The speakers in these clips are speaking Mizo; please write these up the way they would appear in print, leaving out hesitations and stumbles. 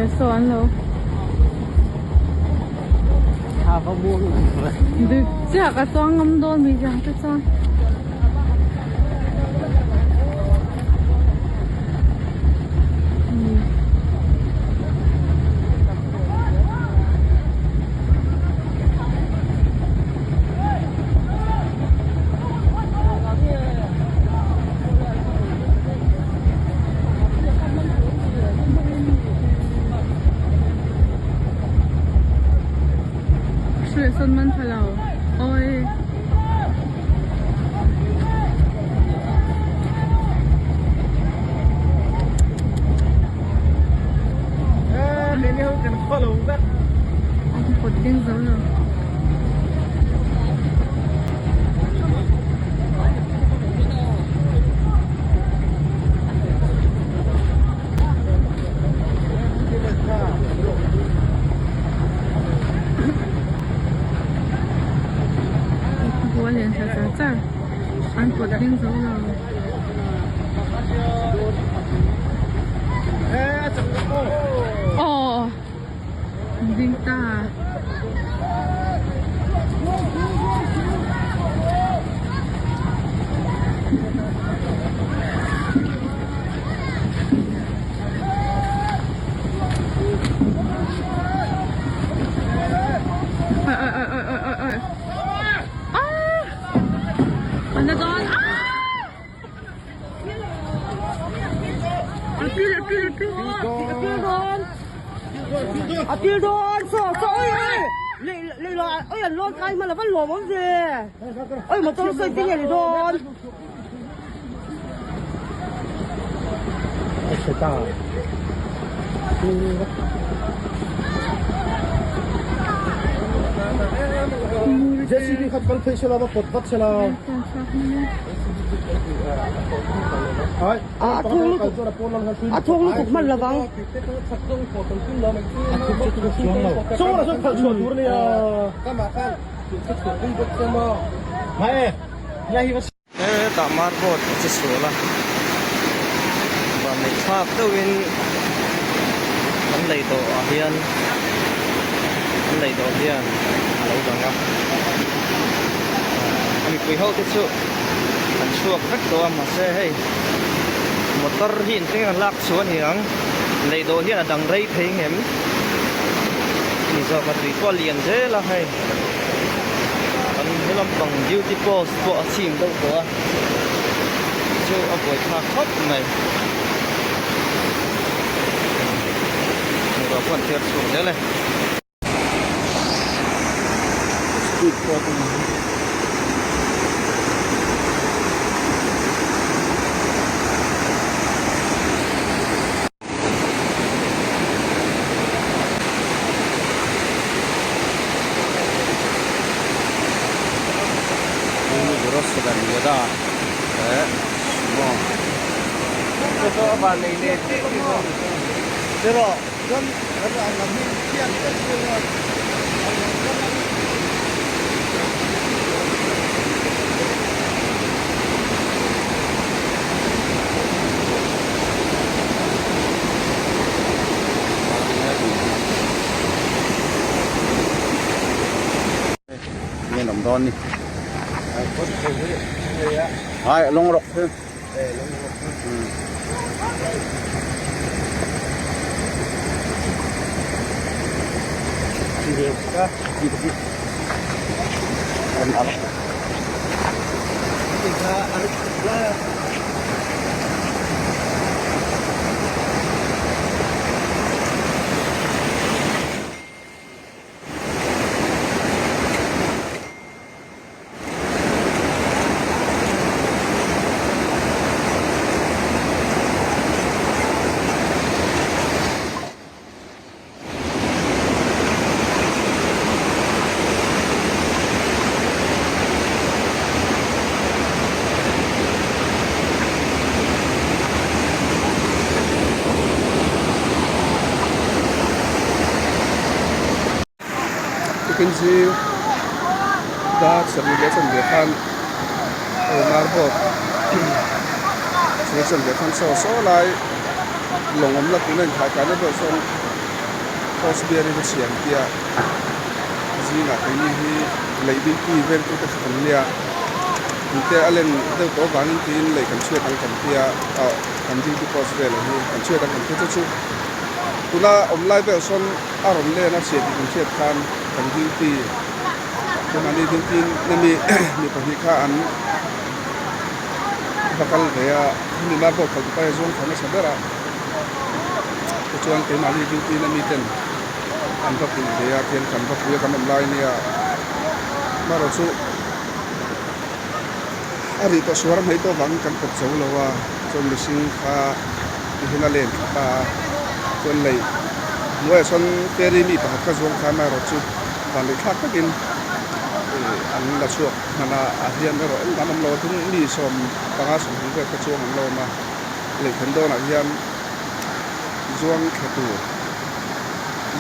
Saw an lo dik chiah ka chuang ngam dawn mi tiang te chuan. Hruihsawn man tha lo awi. An pawt ding zo lo. Bua lian tha char char an pawt ding zo lo. Aw ding ta. A pil dawn saw saw oi oi lei lei lo oi an lawn kai hman a van lawm awm ve oi motor sawi te nge ni dawn. JCB khat kal phei sela va pawt vat sela. A thung lutuk a thung lutuk hman lovang. Hetah marboard a che sual a, vanneih thlak deuhin an lei dawh ah hian an lei dawh hian a lo dang a, a mipui ho te chu an chhuak vek tawh a mahse hei motor hi engtin an lak chhuah a ni ang lei dawh hian a dang rei thei ngem ni zawk a tui pawh a lian zel a hei. Kan he lampang duty post pawh a chim deuh tawh a, chu a buaithlak khawp mai. Bungrua pawh an thiar chhuak zel e. Speed pawh a ni. Nge awm dawn ni hai lawng rawk chu Tukin zing dar sarih leh chanve khan Omar boat sarih chanve khan saw saw lai lawng awm la tuna inkhai kai na deuh sawn. Cross bearing a chhian tia zingah keini hi lei duty vel tu te kha kan nia tute a len deuh tawh avangin tiin lei kan chhiat ang kan tia ah kan duty post velah hi kan chhiat ang kan tia chu chu tuna awm lai vel sawn a rawn len a chhia tih kan hriat khan kan duty keimahni duty na mi mi pahnih kha an va kal ve a hemi mar pawh khalh tupa hi a zuang thla nasa ber a tichuan keimahni duty na mi ten an va pui ve a tihian kan va pui a kan awm lai nia amaherawh chu a rih tawh suar a hmei tawh avangin kan pawt zo lo a chuan mihring kha tihian a len thla ta a chuan lei hnuaiah sawn ferry mi pakhat kha zuang kha amaherawh chu van leh thlak takin ih an la chhuak hman a a hliam erawh engmah an awm lo a tin mi 15 20 vel kha chuang an lo awm a lehkhan dawnah hian zuang thla tur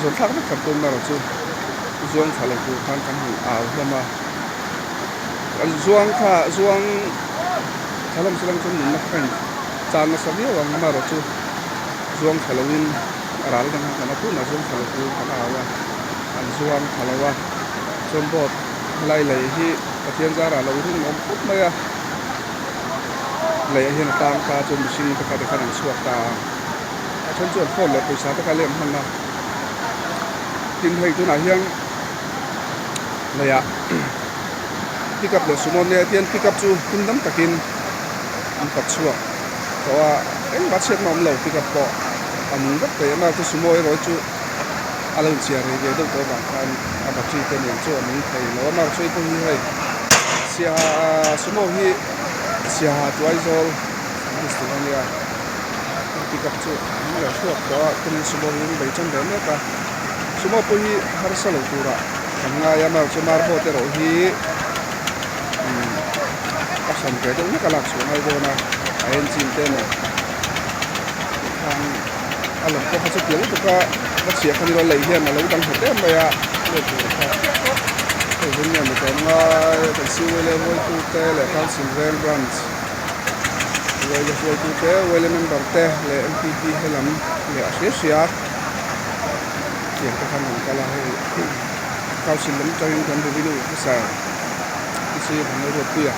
zawn thlak vek kan tum erawh chu zuang thla lo tur khan kan han au hlawm a kan zuang kha zuang thla hlawm salang chuan nunna kha kan chan nasa viau ang amaherawh chu zuang thla loin a ral dang khan kan a tunah zuang thla lo turin kan au a an zuang thla lo a chuan boat helai lei hi Pathian zarah lo rinawm khawp mai a. Lei ah hian a tang ta chuan mihring te kha te khan an chhuak ta a, a then chuan phone leh pawisa te kha lem hman a, tin hei tunah hian lei ah pick up leh sumo nia tian pick up chu hmun dam takin an pat chhuak tawh a, engmah chhiatna awm lo pick up pawh a nung vek thei a, mahse sumo erawh hi chu a lo inchhiar rei ve deuh tawh avang khan a battery te nen chu a nung thei lo a, mahse hei pawh hi hei Siaha sumo hi Siaha chu Aizawl service tur a nia pick up chu an lo chhuak tawh a chuanin sumo hi an bei tan ve mek a sumo pawh hi harsa lo turah kan ngai a amaherawhchu marble te erawh hi a hran ve deuh hlek a lak chhuah ngai dawn a a engine te emaw tikhan a lam pawh kha chu pian lutuk a va chhiah kha ni lo lei hian a lo dang nghet em mai a let tur kha hei hun nge ni tawh ngai kan siwele ruaitu te leh council veng branch ruaile hruaitu te ruaile member te leh M_P_P helam leh a hria hria tiang te khan an kal a hei council lam atangin kan revenue officer te chu kan lo ruatpui a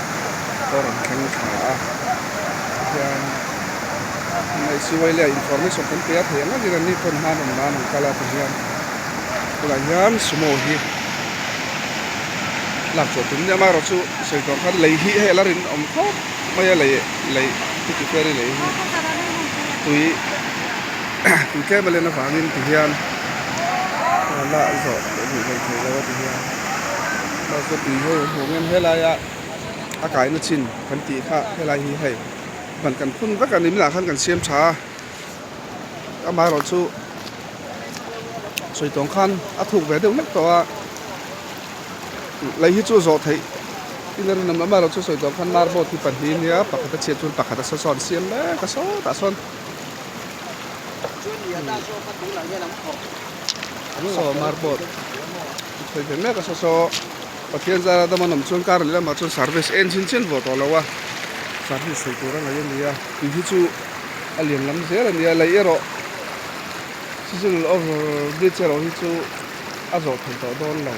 pawh rawn thleng thla a tihian. Siwai leh information kan pe a thei ang angin an ni pawn hman awm nan an kal a tihian tunah hian sumo hi lak chhuah tum nia amaherawh chu sawi tawh ang khan lei hi hei a la rinawm khawp mai a lei lei chuti ferry lei hi tui tui tlem a len avangin tihian la zawh duh hlei thei lo a tihian mahse tui ho hmuh ang em helaia a kaina chin kan tih kha helai hi hei. Ban kan phun vek a ni milah khan kan siam tha a amaherawh chu sawi tawng khan a thuk ve deuh hlek tawh a lei hi chu zawh theih in a rinawm amaherawh chu sawi tawng khan marble hi pahnih a nia pakhat a chhiat chuan pakhat a saw sawn siam mek a sawtah sawn saw marble sawi ve mek a saw saw. Pathian zara dam an awm chuan car lehlamah chuan service en chin chen vawh tawh lo a, service thei tur a ngaih a ni a, tui hi chu a lian lam zel a ni a, lei erawh seasonal over bridge erawh hi chu a zawh thei tawh dawn lo,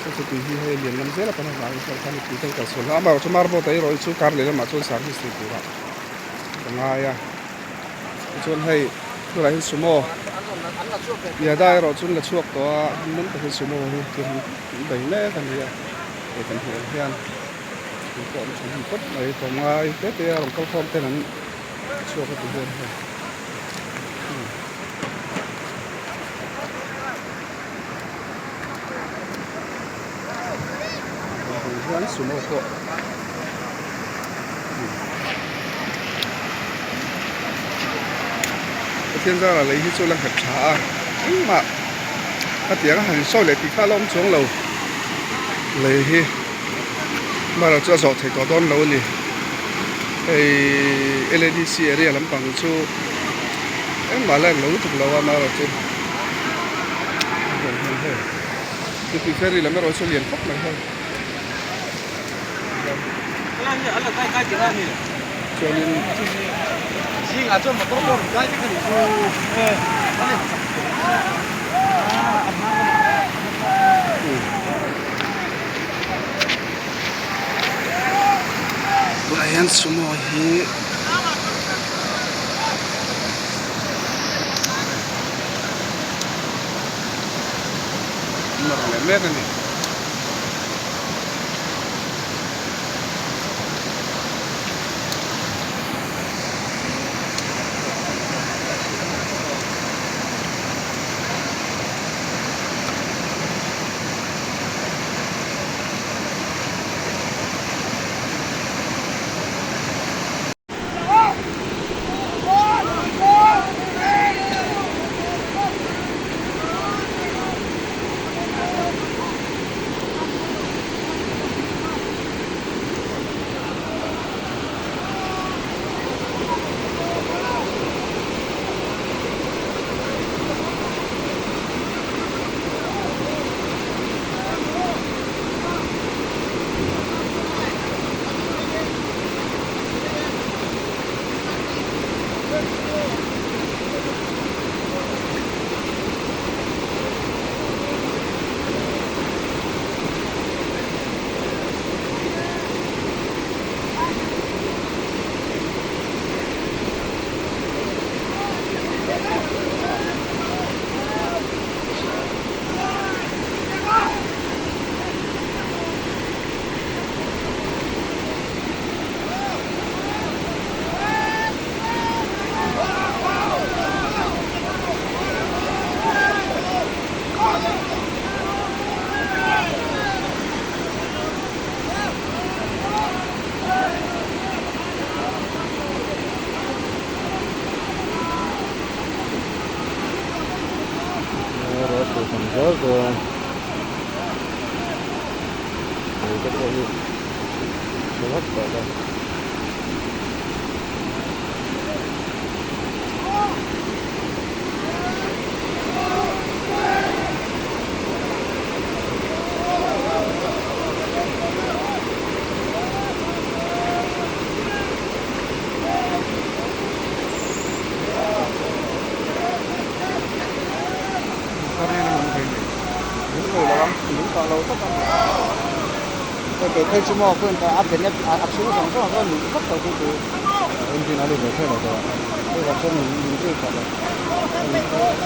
chu chu tui hi hei a lian lam zel a pan avangin chuan khan mipui ten kalsual hlauh a, amaherawhchu chu marble ta erawh hi chu car lehlamah chuan service thei turah ka ngai a, tichuan hei. Tunah hian sumo Yada erawh chu an la chhuak tawh a hmun tak hian sumo hi thil an bei mek a ni a hei kan hmuh ang hian tui pawh an tha hnem khawp mai tlawmngai te te a rawn kal khawm ten an chhuak a ti hian hei hian sumo pawh. Pathian zara lei hi chu la nghet tha a engmah khatiang a han insawi leh tih kha a la awm chuang lo lei hi amaherawh chu a zawh thei tawh dawn lo a ni hei L_A_D_C area lampang chu engmah la englo lutuk lo a amaherawh chu tupui ferry lam erawh chu a lian khawp mai hei. Chuanin Tunah hian sumo hi nawr leh mek a ni.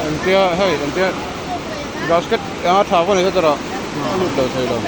Engtia hei engtia basket anga tha pawh ni hret erawh a lut lo thei lo.